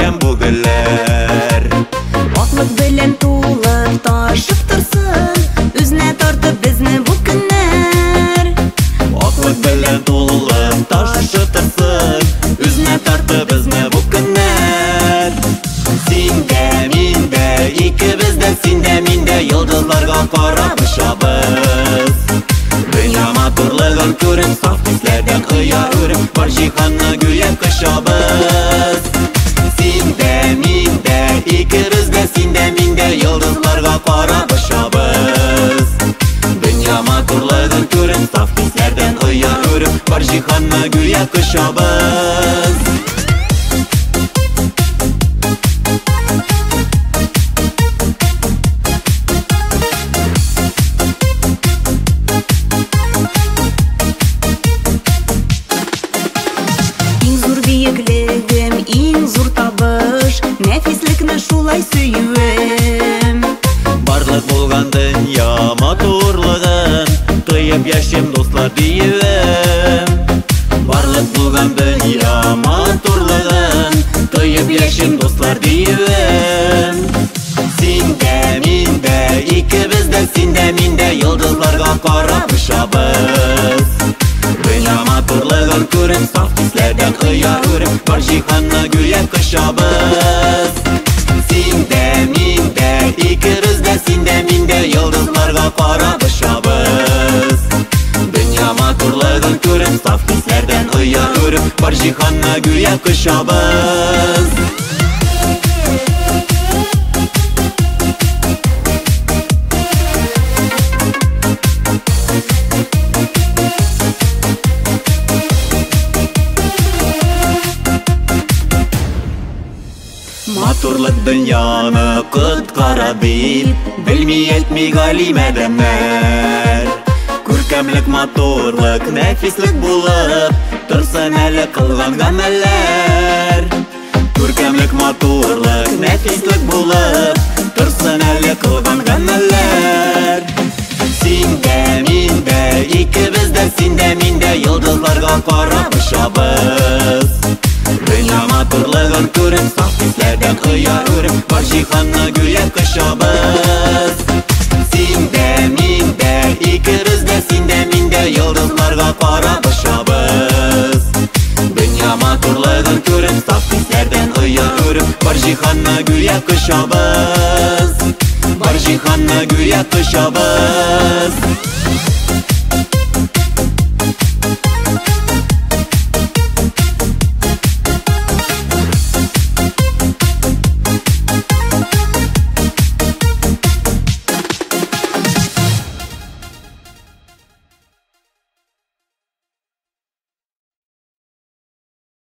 күркәм бу гөлләр. Аклык белән тулып ташып торсын, үзенә тартып безне бу көннәр. Аклык белән тулып ташып торсын, үзенә тартып безне бу көннәр. Син дә, мин дә, икебез дә, син дә, мин дә йолдызларга карап очабыз. Дөнья матурлыгын күреп, саф хисләрдән оя үреп, бар җиһанны гүя кочабыз. Син дә, мин дә, икебез дә, син дә, мин дә йолдызларга карап очабыз. Дөнья матурлыгын күреп, саф хисләрдән оя үреп, бар җиһанны гүя кочабыз. Биеклегем, иң зур табыш, нәфислекне шулай сөюем. Барлык булган дөнья матурлыгын тоеп яшим, дуслар диюем. Барлык булган дөнья матурлыгын тоеп яшим, дуслар диюем. Син дә, мин дә, икебез дә, син дә, мин дә йолдызларга карап очабыз. Дөнья матурлыгын күреп, саф хисләрдән оя үреп, бар җиһанны гүя кочабыз. Син дә, мин дә, икебез дә, син дә, мин дә йолдызларга карап очабыз. Дөнья матурлыгын күреп, саф хисләрдән оя үреп, бар җиһанны гүя кочабыз. Матурлык дөньяны коткара дип, белми әйтми галим адәмнәр. Күркәмлек, матурлык, нәфислек булып торсын әле кылган гамәлләр. Күркәмлек, матурлык, нәфислек булып торсын әле кылган гамәлләр. Син дә, мин дә, икебез дә, син дә, мин дә йолдызларга карап очабыз. Дөнья матурлыгын күреп, саф хисләрдән оя үреп, бар җиһанны гүя кочабыз. Син дә, мин дә, икебез дә, син дә, мин дә йолдызларга карап очабыз. Дөнья матурлыгын күреп, саф хисләрдән оя үреп, бар җиһанны гүя кочабыз. Бар җиһанны гүя кочабыз.